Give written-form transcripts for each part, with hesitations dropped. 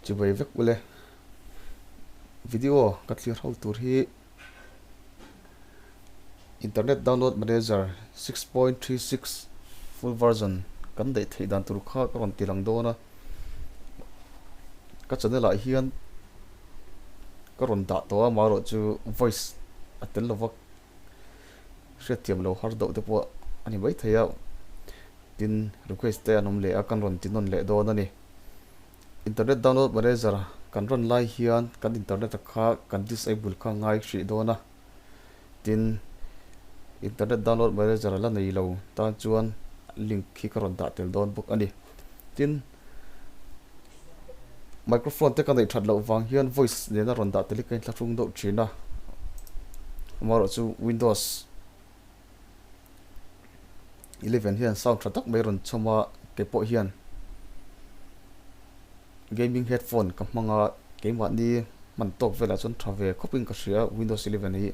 Chibai vek ule. Video ka thlir ho tur hi Internet Download Manager 6.36 full version kan daih theih dan tur kha ka rawn ti lang dawn a. Ka channel ah hian ka rawn dah tawh a, amaherawh chu voice a tel lova hriatthiam lo har deuh te pawh a ni maithei a. Tin, request te an awm leh a, kan rawn ti nawn leh dawn a ni. Internet download manager kan rawn lai hian kan internet a kha kan disable kha ngai hrih dawn a. Tin, internet download manager la nei lo tan chuan link hi ka rawn dah tel dawn bawk a ni. Tin, microphone te ka neih that loh vang hian voice nena rawn dah tel hi ka inthlahrung deuh thin a. Amaherawhchu Windows. 11 hian sound tha tak mai rawn chhawm a kei pawh hian gaming headphone ka hmang a keimahni hman tawk velah chuan tha ve khawpin ka hria windows 11 hi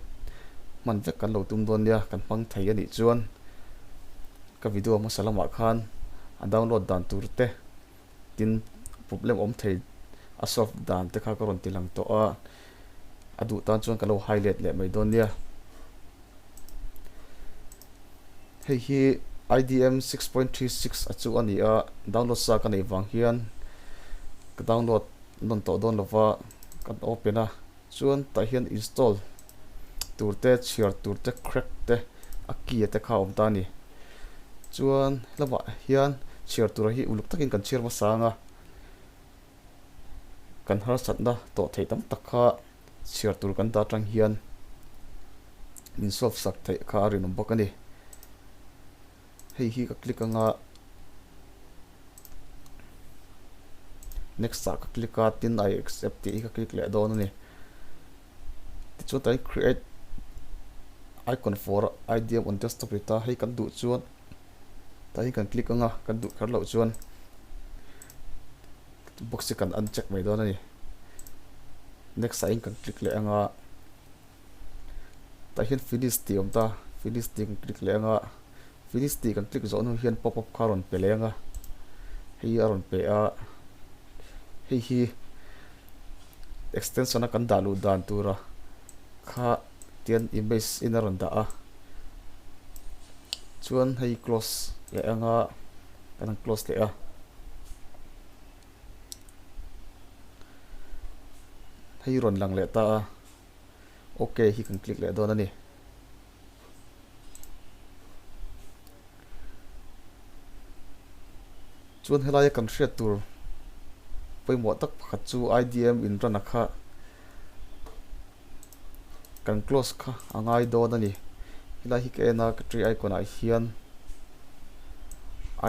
hman vek kan lo tum dawn nia kan hmang thei a nih chuan ka video hmasa lamah khan a download dan tur te tin problem awm thei a solve dan te kha ka rawn ti lang tawh a a duh tan chuan ka lo highlight leh mai dawn nia. Hei hi IDM 6.36 a chu a ni a, download sa ka neih vang hian ka download nawn tawh dawn lova kan open a, chuan tah hian install tur te chhiar tur te crack te a key te kha a awm ta a ni. Chuan helamah hian chhiar tura hi uluk takin kan chhiar hmasa ang a, kan harsatna tawh theih tam tak kha chhiar tur kan dah atang hian min solve sak theih kha a rinawm bawk a ni. Hei hi ka click anga next ah ka click a tin I accept tih hi ka click leh dawn a ni. Tichuan tah hian create icon for IDM on desktop ti ta hei kan duh chuan tah hian kan click anga kan duh kher loh chuan box hi kan uncheck mai dawn a ni. Next ah hian kan click leh anga tah hian finish tih a awm ta finish tih kan click leh anga finish tih kan click zawh hnu hian pop up kha a rawn pe leh anga hei a rawn pe a hei hi extension a kan dah luh dan tura kha tian image in a rawn dah a chuan hei close leh anga kan han close leh a. Hei rawn lang leh ta a, ok hi kan click leh dawn a ni. Chuan helaia kan hriat tur pawimawh tak pakhat chu IDM in run a kha kan close kha a ngai dawn a ni. Helai hi ka en a ka tree icon ah hian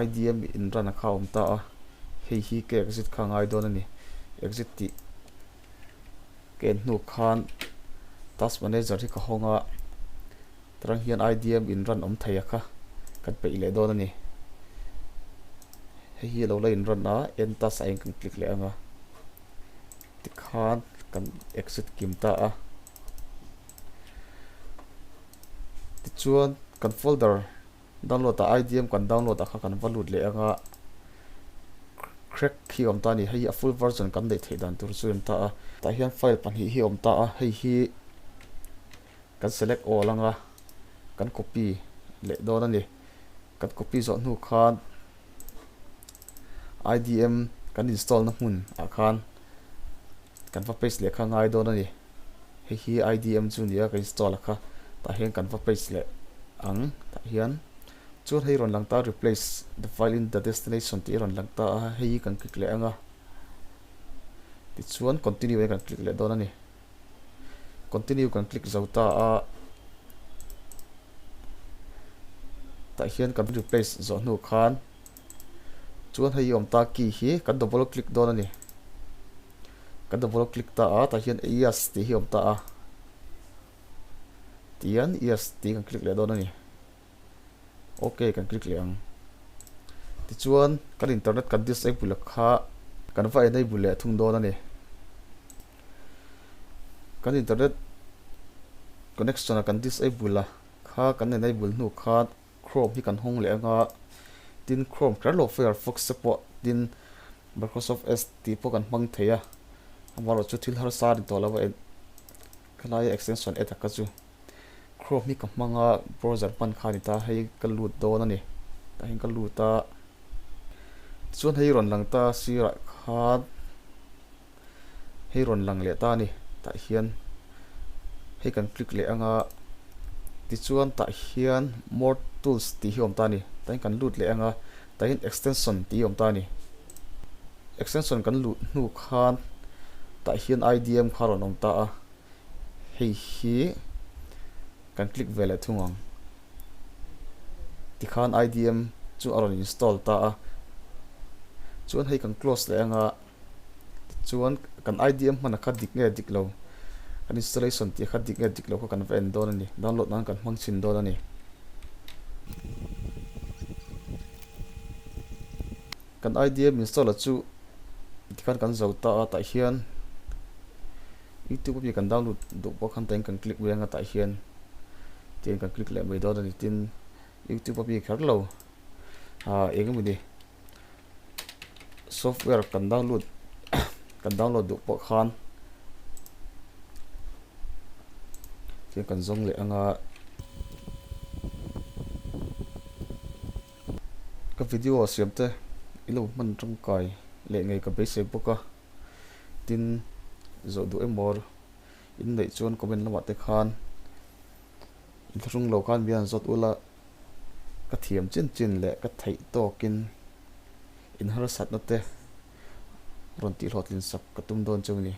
IDM in run a kha a awm ta a, hei hi ka exit kha a ngai dawn a ni. Exit tih ka en hnu khan task manager hi ka hawng a, tarang hian IDM in run awm thei a kha kan peih leh dawn a ni. Hei hi a lo la in run a, end task ah hian kan click leh ang a. Tikhan kan exit kim ta a. Tichuan kan folder download ah IDM kan download ah kha kan va lut leh anga crack hi awm ta a ni. Hei hi a full version kan neih theih dan tur chu a awm ta a. Tah hian file pahnih hi a awm ta a. Hei hi kan select all anga kan copy leh dawn a ni. Kan copy zawh hnu khan IDM kan install na hmun ah khan kan va paste leh kha ngai dawn a ni. Hei hi IDM chu nia ka install a kha tah hian kan va paste leh ang tah hian chuan hei rawn lang ta replace the file in the destination tih a rawn lang ta a hei hi kan click leh ang a tichuan continue hian kan click leh dawn a ni. Continue kan click zo ta a tah hian kan replace zawh hnu khan chuan hei awm ta key hi kan double click dawn a ni kan double click ta a tah hian yes tih hi awm ta a tihian yes tih kan click leh dawn a ni. Ok kan click leh ang. Tichuan kan internet kan disable kha kan va enable leh thung dawn a ni. Kan internet connection a kan disable a kha kan enable hnu khan Chrome hi kan hawng leh anga tin Chrome kher lo Firefox te pawh tin. Microsoft Edge tih pawh kan hmang thei a, amaherawhchu thil harsa a ni tawh lo a, khelaia extension add a kha chu Chrome hi ka hmang a, browser hman kha a ni ta, hei ka lut dawn a ni, tah hian ka lut a, tichuan hei rawn lang ta sirah khan hei rawn lang leh ta a ni, tah hian hei kan click leh ang a, tichuan tah hian more tools tih hi a awm ta a ni, tah hian kan lut leh ang a, tah hian extension tih hi a awm ta a ni, extension kan luh hnu khan tah hian I_D_M kha a rawn awm ta a. Hei hi kan click ve leh thung ang. Tikhan IDM chu a rawn install ta a. Chuan hei kan close leh anga tichuan kan IDM hman a kha dik nge dik lo kan installation tih kha dik nge dik lo kha kan va en dawn a ni. Download nan kan hmang chhin dawn a ni. Kan IDM install a chu tikhan kan zo ta a tah hian YouTube ami kan download duh pawh khan tain kan click mai anga tah hian tiin kan click leh mai dawn a ni tin YouTube ami kher lo ah eng emaw ni software kan download kan download duh pawh khan tin kan zawng leh anga. Ka video siam te i lo hman tangkai leh ngei ka beisei bawk a, tin zawh duh emaw in neih chuan comment lamah te khan inthlahrung lo khan min han zawt ula ka thiam chin chin leh ka theih tawkin in harsatna te rawn tihhlawhtlin sak ka tum dawn cheu ni.